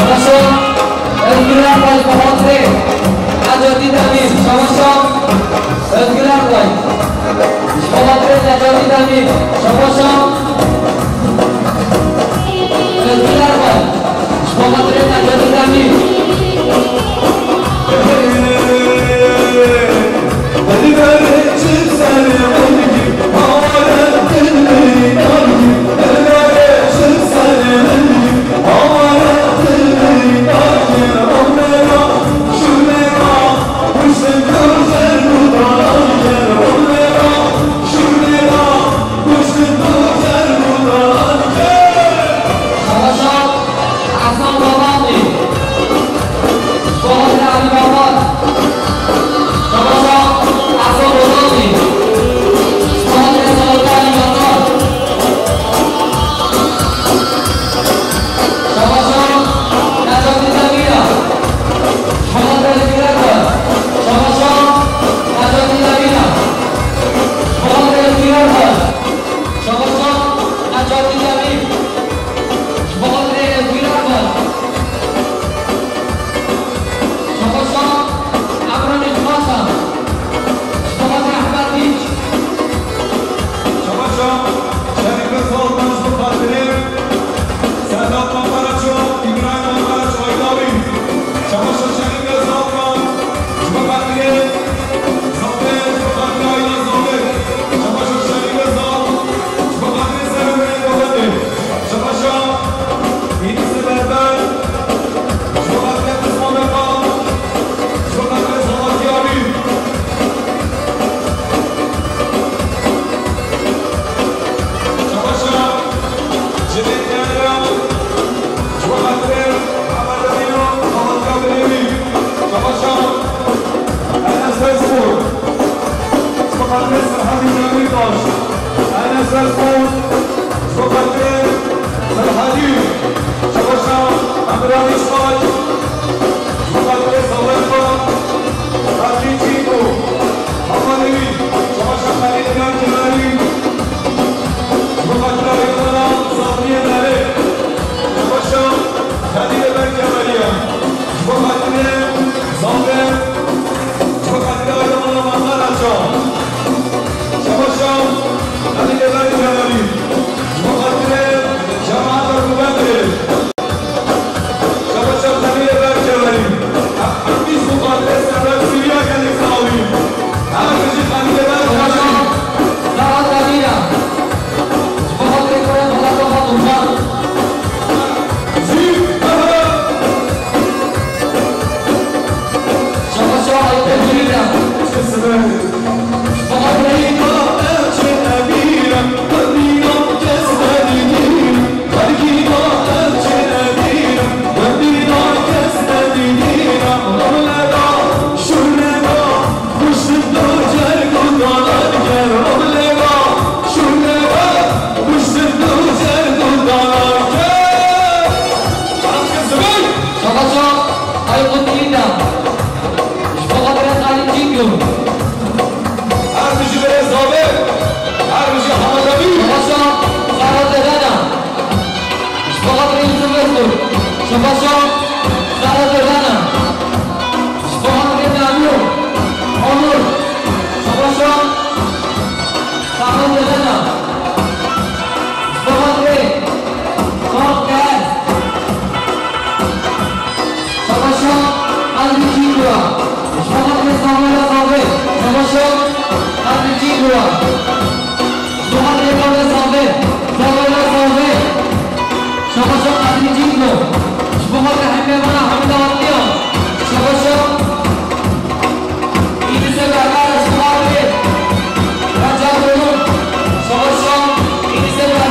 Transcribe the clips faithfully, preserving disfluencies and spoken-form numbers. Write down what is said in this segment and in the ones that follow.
Şabaşo, Özgür Erbay, ji bo xatirê Necatî Demîr. Şabaşo, Özgür Erbay. Ji bo xatirê Necatî Demîr. Şabaşo, Özgür Erbay. Ji bo xatirê Necatî Demîr. Şabaşo, Ehsan Babanî. Ji bo xatirê Elî Baban. Şabaşo, Ehsan Babanî. Ji bo xatirê Saweta Elî Baban. Şabaşo, Necatî Demîra. Ji bo xatirê Özgür Erbay. Şabaşo, Necatî Demîra. Ji bo xatirê Özgür Erbay. Şabaşo, Necatî Demîr. Ji bo xatirê Özgür Erbay. Şabaşo, Emran Îlmasan. Ji bo xatirê Ehmed Dîç. Şabaşo, Şerîf Özalkan ji bo xatirê Sedat Makaraço, Îbrahîm Makaraço Aydawî. Şabaşo, Şerîf Özalkan ji bo xatirê Zafê, ji bo xatirê aîla Zafê. Şabaşo Şerîf Özal, ji bo xatirê serê wê Dewletê. Şabaşo Îdîsê Berber, ji bo xatirê Qisma Meqal, ji bo xatirê Zalakî Abî. Şabaşo Civîn Yahya, ji bo xatirê Hemed Emîno, Hemed Kadirê wî. Şabaşo Enes Özkurt. Ji bo xatirê Serhedî Demirtaş. Enes Özkurt. Ji bo xatirê Serhedî. Şabaşo Emran Îsmaîl. Ji bo xatirê Saweta. Xatirê Çîko. Hamalê wî. Şabaşo Xelîl Ber Kemerî. Ji bo xatirê Aydana Zafiyê Merê. Şabaşo Xelîlê Ber Kemeriya. Ji bo xatirê Zafê. Ji bo xatirê Aydana Maqaraça. Şabaşo Xelîlê Ber Kemerî. Ji bo xatirê cemaeta Rûbendê. Şabaşo Xelîlê Ber Kemerî. Hemî ji bo xatirê Serwer Sûriya gelek sawî. Her bijî Xelîlê Ber Kemerî. Saet Emîna. Ji bo xatirê kurê Xelata Xatuncan. Zî, aha. Şabaşo Aytê Cîrî de. Çi sibe. Ji bo xatirê Şabaşo Aykut Yiğit'e. Ji bo xatirê Xalîd Çîngo. Her bijî birê Zafê, her bijî Hemed Emîn. Şabaşo Ferhat Erena. Ji bo xatirê Yusuf Öztürk. Şabaşo Ferhat Erena. Ji bo xatirê Nano. Onur. Şabaşo Ferhat Erena. Ji bo xatirê Faruk Keher. Şabaşo Qadrî Çîkura. Ji bo xatirê Samuela Zafê. Şabaşo Qadrî Çîkura. Ji bo xatirê Qadrî Zafê. Samuela Zafê. Şabaşo Qadrî Çîkura. Ji bo xatirê hemê vana Hemîda Atliya. Şabaşo Îdîsê Berber, ji bo xatirê Recep Rûnû. Şabaşo Îdîsê Berber.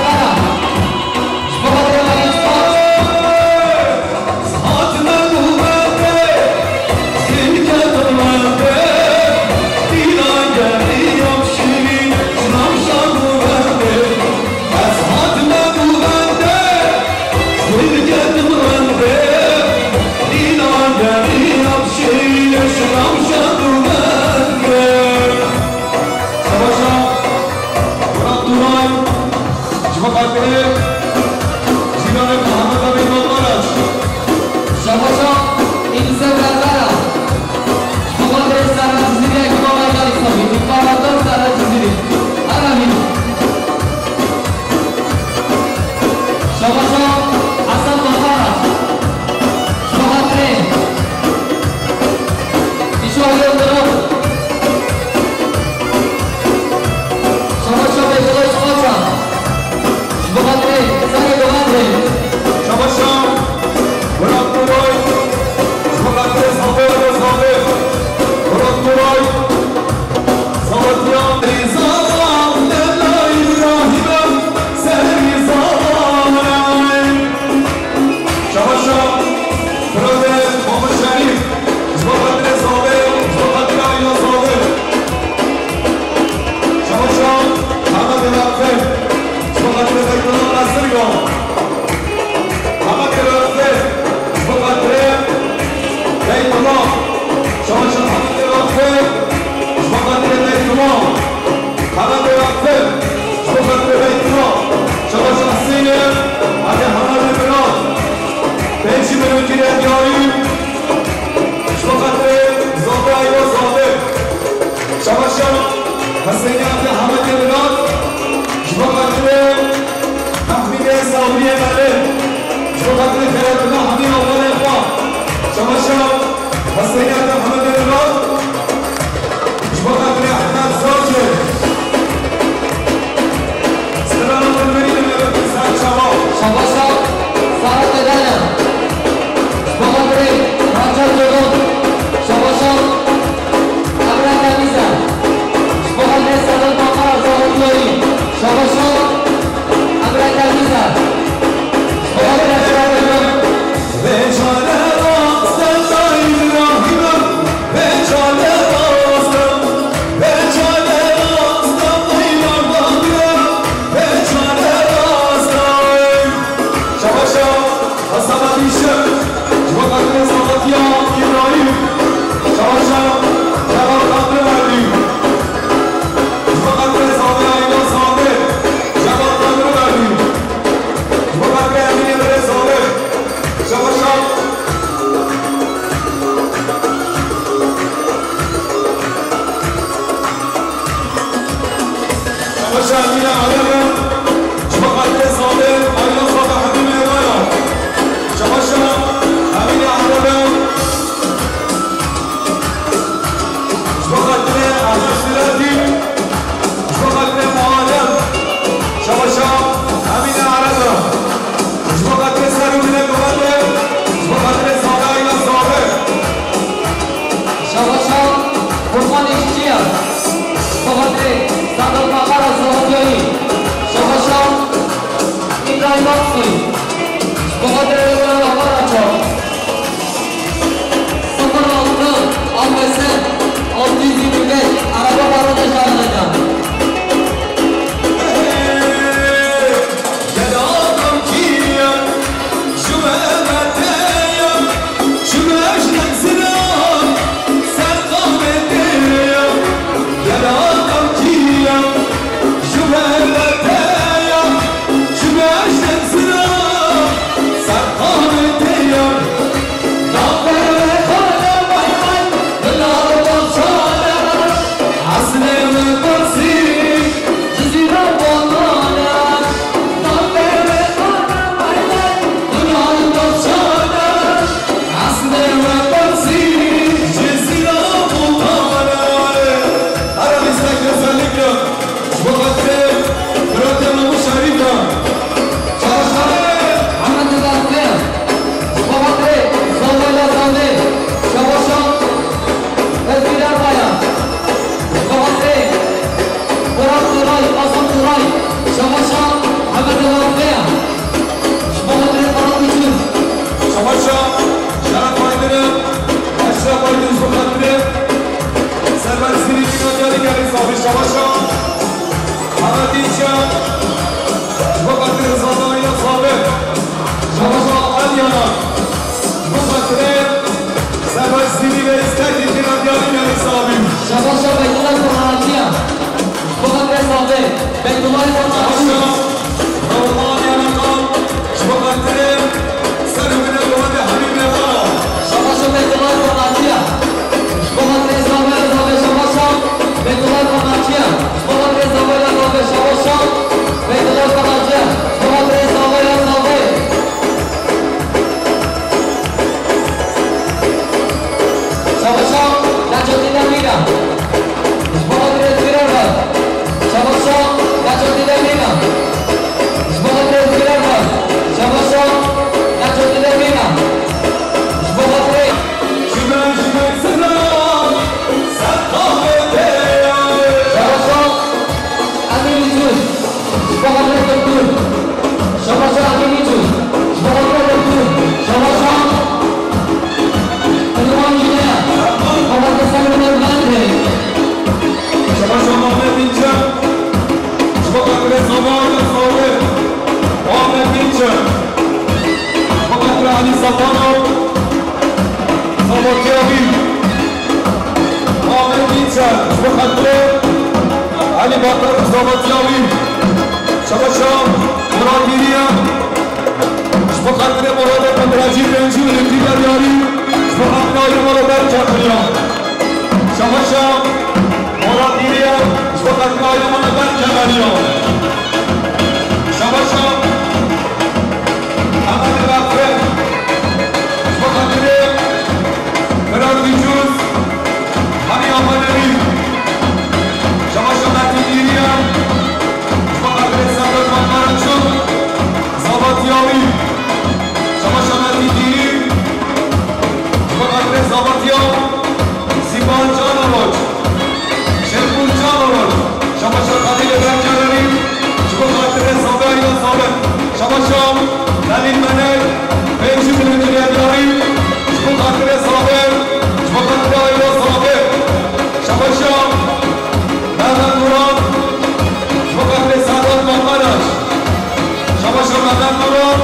Elî Satanov, zavatiya wî. Muhammed Dînçer, ji bo xatirê Elî Batar, zavatiya wî. Şabaşa Murat Dîriye, ji bo xatirê Murat Qendiracî, pêncî û yekî Diyarî, ji bo xatirê Aydemala Berk Kemeriya. Şabaşa Murat Dîriye, ji bo xatirê Aydemala Berk Kemeriya. Şabaşa Mehmet Bekir, ji bo xatirê Firat Dîcûz, Hemî Amanewî, Şabaşa Metîn Dîriye, ji bo xatirê Sedat Maqaraçû, zavatiya wî, Şabaşa Metîn Dîrî, ji bo xatirê zavatiya Sîpan Can Araç, Şêxpûr Can Araç, Şabaşa Xelîlê Berkeverî, ji bo xatirê Sabe Ayla Sabe, Şabaşa Xelîl Melek, Pêncî Milletî Diyarî, ji bo xatirê Sabe, ji bo xatirê Ayla Sabe, Şabaşa Mehmet Murat, ji bo xatirê Sedat Maqaraç, Şabaşa Mehmet Murat,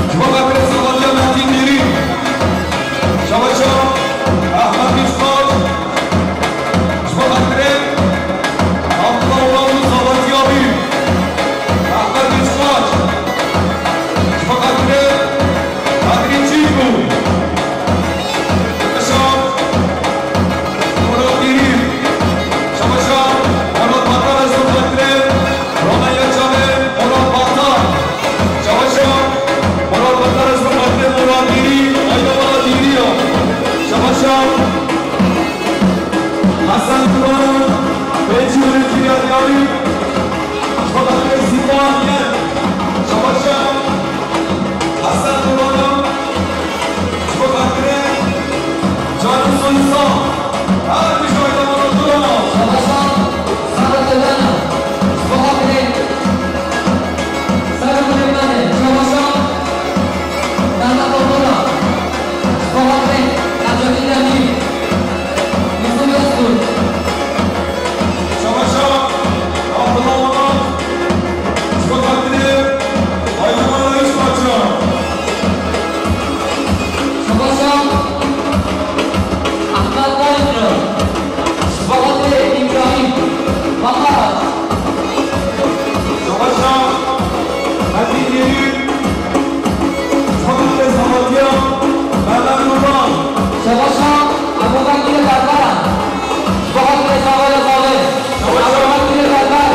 ji bo xatirê Sabatya Metîn Dîrî, Şabaşa Ehmed Biçkaç, ji bo xatirê Abdullah Ural û Sabatya wî, Ehmed Biçkaç, ji bo xatirê Kadrî Çîkû. Şabaşa Murat Dîrî, Şabaşa Murat Batar, ez xatirê Romanya Çavê Murat Batar. Şabaşa Murat Batar, ez xatirê Murat Dîrî, Ayda Murat Dîrî ya. Şabaşa Hasan Kur'an, Beyci Yönetimi Diyarî, Şabaşa Sipan Yer. Şabaşa Hasan Kur'an, Ji bo xatirê Canî Soysa, her tişt Aydemala Duran. Şabaşa Sara Tevena, ji bo xatirê Sara Mulemane, şabaşa Mehmet Abdullah, ji bo xatirê Necmettin Demîr, Yusuf Özgür. Şabaşa Abdullah Onat, ji bo xatirê Aydemala Üç Parça. Şabaşa Ahmet Bayındır, ji bo xatirê Îbrahîm Maqaraç. Şabaşa Metîn Dîrî, ji bo xatirê Sabatya Mehmet Kurban. Şabaşa Ebubekirê Berber, ji bo xatirê Zavayê Zavê. Şabaşa Ebubekirê Berber,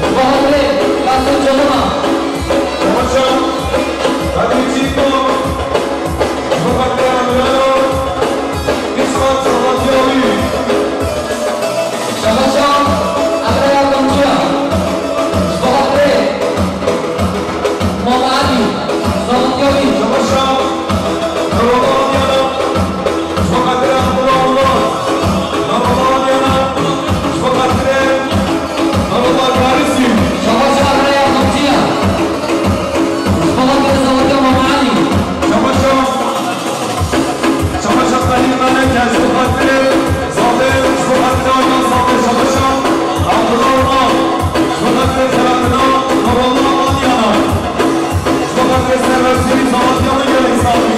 ji bo xatirê Qasim Canima. Şabaşa Bedrî Çîko, ji bo xatirê Emirana, Îsmet Sabatya wî. Şabaşa Emre Yardımcıya, ji bo xatirê Mama Elî, Sabatya wî. Şabaşa Nurullah Amyana, ji bo xatirê Abdullah Allah, Nurullah Amyana, ji bo xatirê Nurullah Karisî. Şabaşa Emre Yardımcıya, ji bo xatirê Sabatya Mama Elî. Şabaşa Şabaşa Xelîl Melek, ji bo xatirê Zafê, ji bo xatirê Aydan Zafê, şabaşa Abdullah Ural, ji bo xatirê Selahattin Ağa, Nurullah Adyana, ji bo xatirê Serwestî, Zavatiyana Gelek Safî.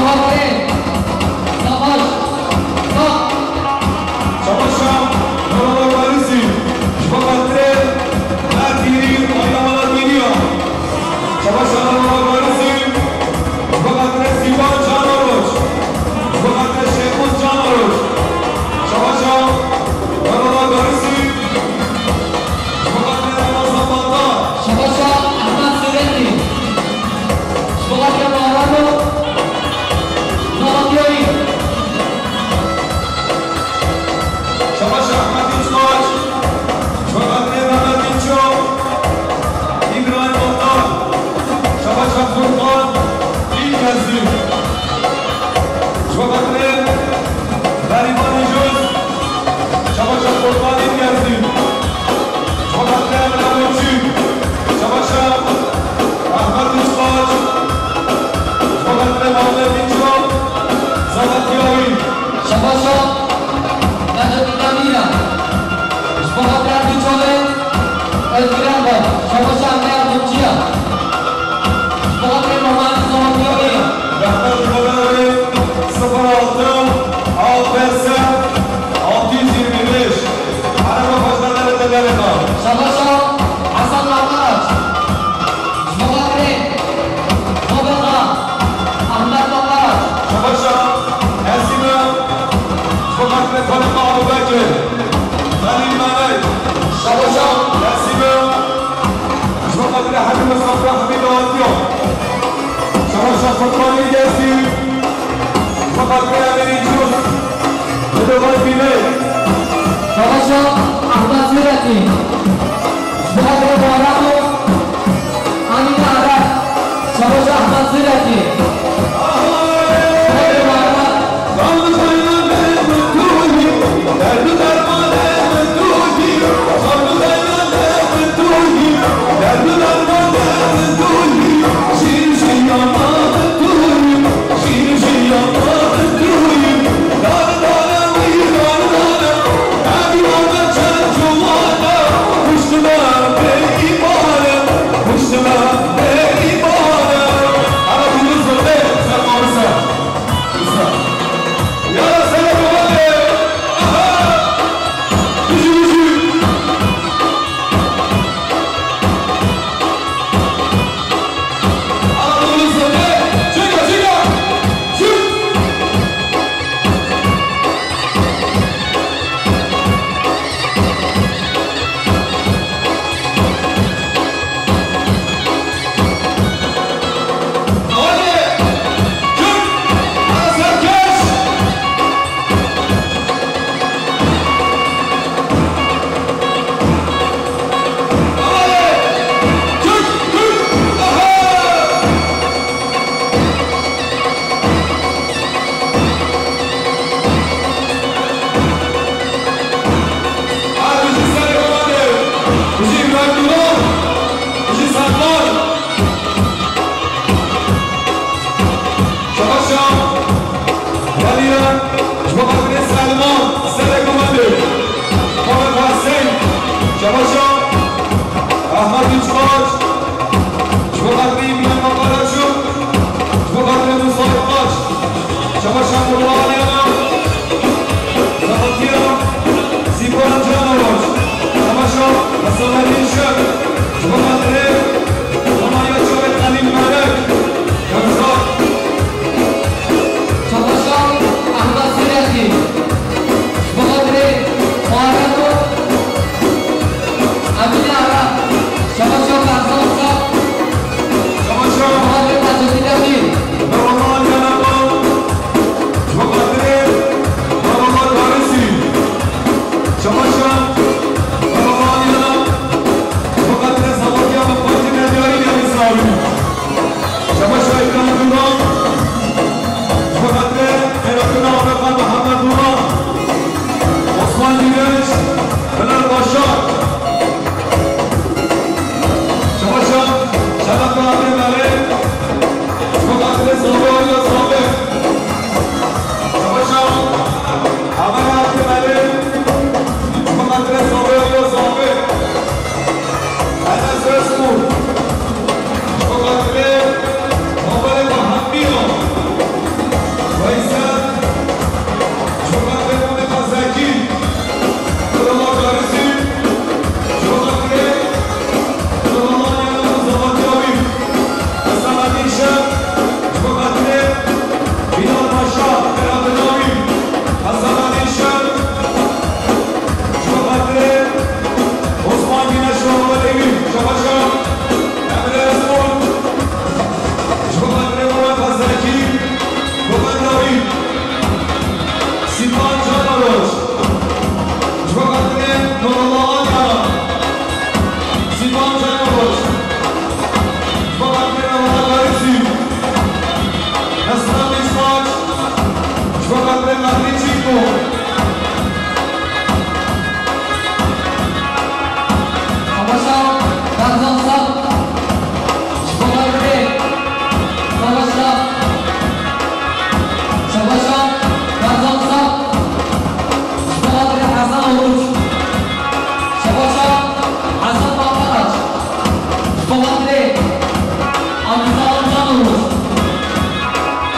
Savaş. Savaş. Savaşa Merhaba Parisî. Ji bo xatirê Mertînî, Ayna Malatîniya. Savaşa Merhaba Parisî. Ji bo xatirê Sîvan Canaroç. Ji bo xatirê Şêxmûs Canaroç. Savaşa Merhaba Parisî. Ji bo xatirê Ramazan Bandar. Savaşa Ehmed Sêretî. Ji bo xatirê Mahrano Zalatiyayî. Savaşa Ehmed Înçbaş. Ji bo xatirê Mehmet Înço. Îbrahîm Bandar. Savaşa Furkan Îlkesî. Ji bo xatirê Berîvanê Jûz. Savaşa Furkan Îlkesî. Ji bo xatirê Emre Koçî. Savaşa Ehmed Ustaç. Ji bo xatirê Mehmet Înço. Zalatiyayî. Savaşa Necdet Demîra. Ji bo xatirê Erdî Çolê. Özgüren var. Savaşa Emre Yardımcıya. Ji bo xatirê Mehmet Zalatiyayî. Rehmet Xwedê sifir altı A P S altı yüz yirmi beş. Araba başkanları da dereka. Savaşa Hasan Malkaraç. Ji bo xatirê Nobel Xan Ahmet Malkaraç. Savaşa Nesîme. Ji bo xatirê Xalifa Abubekir. Xalîl Melek. Savaşa Nesîme. Ji bo xatirê Hemîd Mustafa Hemîd Awatiya. Savaşa Furkan Îlkesî. Ji bo xatirê Emîrî Cûz. Dilovan Bîney. Savaşa Ahmet Sêretî. Ji bo xatirê Mahrano Amîne Aras. Savaşa Ahmet Sêretî. Ji bo xatirê Mahrano.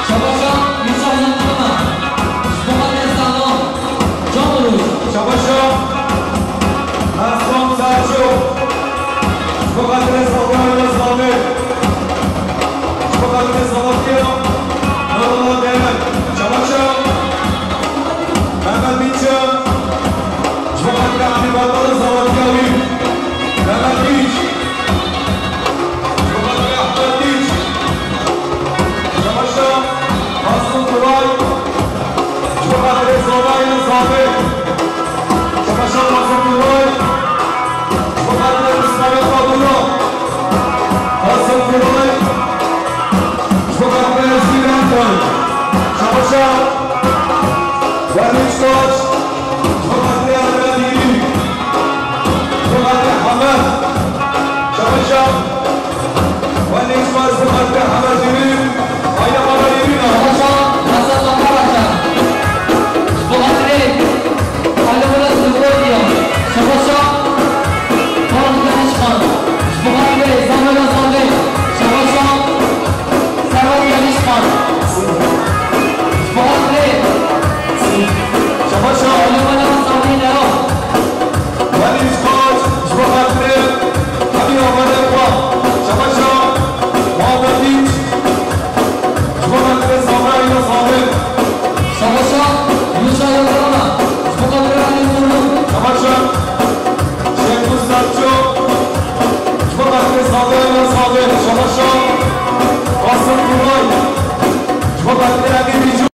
Şabaşa Mîrşahî Qima, ji bo xatirê sağlam, can û roj. Şabaşa Ersan Selçuk, ji bo xatirê sağlam, sağlam. Ji bo xatirê sağlam,